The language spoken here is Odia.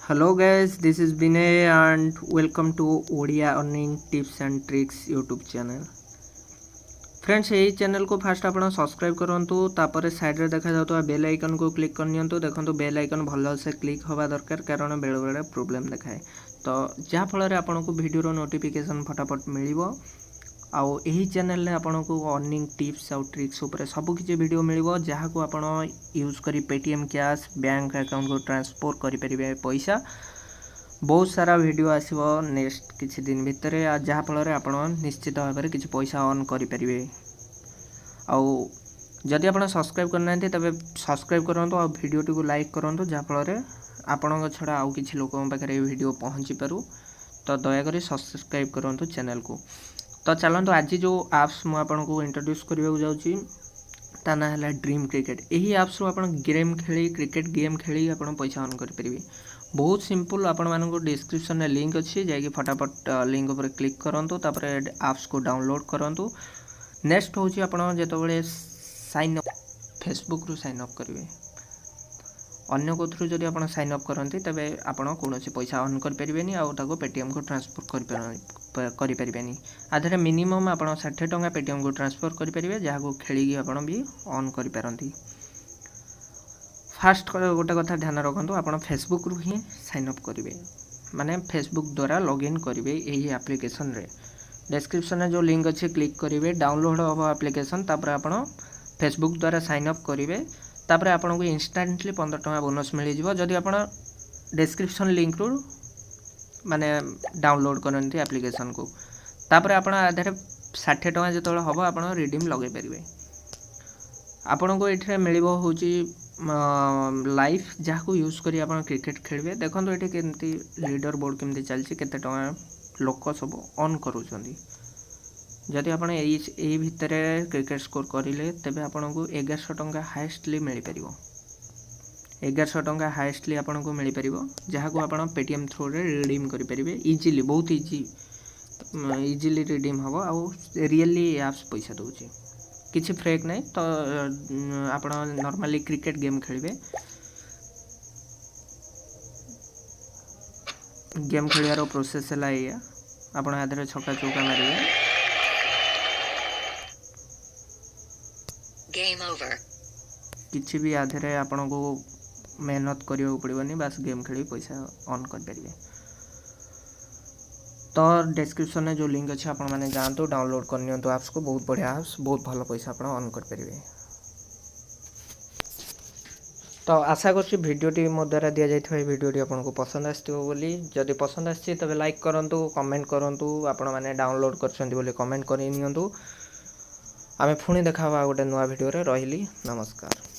Hello guys, this is Vinay and welcome to Odia Earning Tips and Tricks YouTube channel. Friends, ଏହି ଚ୍ୟାନେଲକୁ ଫାଷ୍ଟ ଆପଣ ସବସ୍କ୍ରାଇବ୍ କରନ୍ତୁ, ତାପରେ ସାଇଡ଼୍ରେ ଦେଖାଯାଉଥିବା ବେଲ୍ ଆଇକନ୍କୁ କ୍ଲିକ୍ କରିନିଅନ୍ତୁ। ଦେଖନ୍ତୁ, ବେଲ୍ ଆଇକନ୍ ଭଲସେ କ୍ଲିକ୍ ହେବା ଦରକାର, କାରଣ ବେଳେବେଳେ ପ୍ରୋବ୍ଲେମ୍ ଦେଖାଏ, ତ ଯାହାଫଳରେ ଆପଣଙ୍କୁ ଭିଡ଼ିଓର ନୋଟିଫିକେସନ୍ ଫଟାଫଟ ମିଳିବ। ଆଉ ଏହି ଚ୍ୟାନେଲରେ ଆପଣଙ୍କୁ ଅର୍ଣ୍ଣିଂ ଟିପ୍ସ ଆଉ ଟ୍ରିକ୍ସ ଉପରେ ସବୁକିଛି ଭିଡ଼ିଓ ମିଳିବ, ଯାହାକୁ ଆପଣ ୟୁଜ୍ କରି ପେଟିଏମ୍ କ୍ୟାସ୍, ବ୍ୟାଙ୍କ ଆକାଉଣ୍ଟକୁ ଟ୍ରାନ୍ସଫର୍ କରିପାରିବେ ପଇସା। ବହୁତ ସାରା ଭିଡ଼ିଓ ଆସିବ ନେକ୍ସଟ କିଛି ଦିନ ଭିତରେ, ଆଉ ଯାହାଫଳରେ ଆପଣ ନିଶ୍ଚିତ ଭାବରେ କିଛି ପଇସା ଅର୍ନ କରିପାରିବେ। ଆଉ ଯଦି ଆପଣ ସବସ୍କ୍ରାଇବ୍ କରିନାହାନ୍ତି, ତେବେ ସବସ୍କ୍ରାଇବ୍ କରନ୍ତୁ ଆଉ ଭିଡ଼ିଓଟିକୁ ଲାଇକ୍ କରନ୍ତୁ, ଯାହାଫଳରେ ଆପଣଙ୍କ ଛଡ଼ା ଆଉ କିଛି ଲୋକଙ୍କ ପାଖରେ ଏହି ଭିଡ଼ିଓ ପହଞ୍ଚିପାରୁ। ତ ଦୟାକରି ସବସ୍କ୍ରାଇବ୍ କରନ୍ତୁ ଚ୍ୟାନେଲକୁ। ତ ଚାଲନ୍ତୁ, ଆଜି ଯେଉଁ ଆପ୍ସ ମୁଁ ଆପଣଙ୍କୁ ଇଣ୍ଟ୍ରୋଡ୍ୟୁସ୍ କରିବାକୁ ଯାଉଛି, ତା ନାଁ ହେଲା ଡ୍ରିମ୍ କ୍ରିକେଟ୍। ଏହି ଆପ୍ସରୁ ଆପଣ ଗେମ୍ ଖେଳି, କ୍ରିକେଟ୍ ଗେମ୍ ଖେଳି ଆପଣ ପଇସା ଅର୍ନ କରିପାରିବେ। ବହୁତ ସିମ୍ପଲ୍। ଆପଣମାନଙ୍କୁ ଡିସ୍କ୍ରିପ୍ସନ୍ରେ ଲିଙ୍କ୍ ଅଛି, ଯାଇକି ଫଟାଫଟ ଲିଙ୍କ୍ ଉପରେ କ୍ଲିକ୍ କରନ୍ତୁ, ତାପରେ ଆପ୍ସକୁ ଡାଉନଲୋଡ଼୍ କରନ୍ତୁ। ନେକ୍ସଟ ହେଉଛି, ଆପଣ ଯେତେବେଳେ ସାଇନ୍ ଅପ୍, ଫେସବୁକ୍ରୁ ସାଇନ୍ ଅପ୍ କରିବେ। ଅନ୍ୟ କେଉଁଥିରୁ ଯଦି ଆପଣ ସାଇନ୍ ଅପ୍ କରନ୍ତି, ତେବେ ଆପଣ କୌଣସି ପଇସା ଅର୍ନ କରିପାରିବେନି ଆଉ ତାକୁ ପେଟିଏମ୍କୁ ଟ୍ରାନ୍ସଫର୍ କରିପାରିବେନି। ଆ ଦେହରେ ମିନିମମ୍ ଆପଣ 60 ଟଙ୍କା ପେଟିଏମ୍କୁ ଟ୍ରାନ୍ସଫର୍ କରିପାରିବେ, ଯାହାକୁ ଖେଳିକି ଆପଣ ବି ଅର୍ନ କରିପାରନ୍ତି। ଫାଷ୍ଟ ଗୋଟେ କଥା ଧ୍ୟାନ ରଖନ୍ତୁ, ଆପଣ ଫେସବୁକ୍ରୁ ହିଁ ସାଇନ୍ ଅପ୍ କରିବେ, ମାନେ ଫେସବୁକ୍ ଦ୍ୱାରା ଲଗ୍ଇନ୍ କରିବେ ଏହି ଆପ୍ଲିକେସନ୍ରେ। ଡେସ୍କ୍ରିପ୍ସନ୍ରେ ଯେଉଁ ଲିଙ୍କ୍ ଅଛି, କ୍ଲିକ୍ କରିବେ, ଡାଉନଲୋଡ଼୍ ହେବ ଆପ୍ଲିକେସନ୍। ତାପରେ ଆପଣ ଫେସବୁକ୍ ଦ୍ୱାରା ସାଇନ୍ ଅପ୍ କରିବେ। ତାପରେ ଆପଣଙ୍କୁ ଇନଷ୍ଟାଣ୍ଟଲି 15 ଟଙ୍କା ବୋନସ୍ ମିଳିଯିବ, ଯଦି ଆପଣ ଡେସ୍କ୍ରିପ୍ସନ୍ ଲିଙ୍କ୍ରୁ ମାନେ ଡାଉନଲୋଡ଼୍ କରନ୍ତି ଆପ୍ଲିକେସନ୍କୁ। ତାପରେ ଆପଣ ଆ ଦେହରେ 60 ଟଙ୍କା ଯେତେବେଳେ ହେବ, ଆପଣ ରିଡ଼ିମ୍ ଲଗାଇ ପାରିବେ। ଆପଣଙ୍କୁ ଏଥିରେ ମିଳିବ ହେଉଛି ଲାଇଫ୍, ଯାହାକୁ ୟୁଜ୍ କରି ଆପଣ କ୍ରିକେଟ୍ ଖେଳିବେ। ଦେଖନ୍ତୁ, ଏଠି କେମିତି ଲିଡର ବୋର୍ଡ଼ କେମିତି ଚାଲିଛି, କେତେ ଟଙ୍କା ଲୋକ ସବୁ ଅର୍ନ କରୁଛନ୍ତି। ଯଦି ଆପଣ ଏଇ ଏଇ ଭିତରେ କ୍ରିକେଟ୍ ସ୍କୋର୍ କରିଲେ, ତେବେ ଆପଣଙ୍କୁ 1100 ଟଙ୍କା ହାଏଷ୍ଟଲି ମିଳିପାରିବ। 1100 ଟଙ୍କା ହାଏଷ୍ଟଲି ଆପଣଙ୍କୁ ମିଳିପାରିବ, ଯାହାକୁ ଆପଣ ପେଟିଏମ୍ ଥ୍ରୁରେ ରିଡ଼ିମ୍ କରିପାରିବେ ଇଜିଲି। ବହୁତ ଇଜିଲି ରିଡ଼ିମ୍ ହେବ ଆଉ ରିଏଲି ଆପ୍ସ ପଇସା ଦେଉଛି, କିଛି ଫେକ୍ ନାହିଁ। ତ ଆପଣ ନର୍ମାଲି କ୍ରିକେଟ୍ ଗେମ୍ ଖେଳିବେ। ଗେମ୍ ଖେଳିବାର ପ୍ରୋସେସ୍ ହେଲା ଏଇଆ, ଆପଣ ୟା ଦେହରେ ଛକା ଚୌକା ମାରିବେ। Game over. କିଛି ବି ୟା ଦେହରେ ଆପଣଙ୍କୁ ମେହନତ କରିବାକୁ ପଡ଼ିବନି, ବାସ୍ ଗେମ୍ ଖେଳି ପଇସା ଅର୍ନ କରିପାରିବେ। ତ ଡେସ୍କ୍ରିପ୍ସନ୍ରେ ଯେଉଁ ଲିଙ୍କ୍ ଅଛି, ଆପଣମାନେ ଯାଆନ୍ତୁ, ଡାଉନଲୋଡ଼୍ କରିନିଅନ୍ତୁ ଆପ୍ସକୁ। ବହୁତ ବଢ଼ିଆ ଆପ୍ସ, ବହୁତ ଭଲ ପଇସା ଆପଣ ଅର୍ନ କରିପାରିବେ। ତ ଆଶା କରୁଛି ଭିଡ଼ିଓଟି, ମୋ ଦ୍ୱାରା ଦିଆଯାଇଥିବା ଏହି ଭିଡ଼ିଓଟି ଆପଣଙ୍କୁ ପସନ୍ଦ ଆସିଥିବ ବୋଲି। ଯଦି ପସନ୍ଦ ଆସିଛି, ତେବେ ଲାଇକ୍ କରନ୍ତୁ, କମେଣ୍ଟ କରନ୍ତୁ। ଆପଣମାନେ ଡାଉନଲୋଡ଼୍ କରିଛନ୍ତି ବୋଲି କମେଣ୍ଟ କରି ନିଅନ୍ତୁ। ଆମେ ପୁଣି ଦେଖା ହେବା ଗୋଟେ ନୂଆ ଭିଡ଼ିଓରେ। ରହିଲି, ନମସ୍କାର।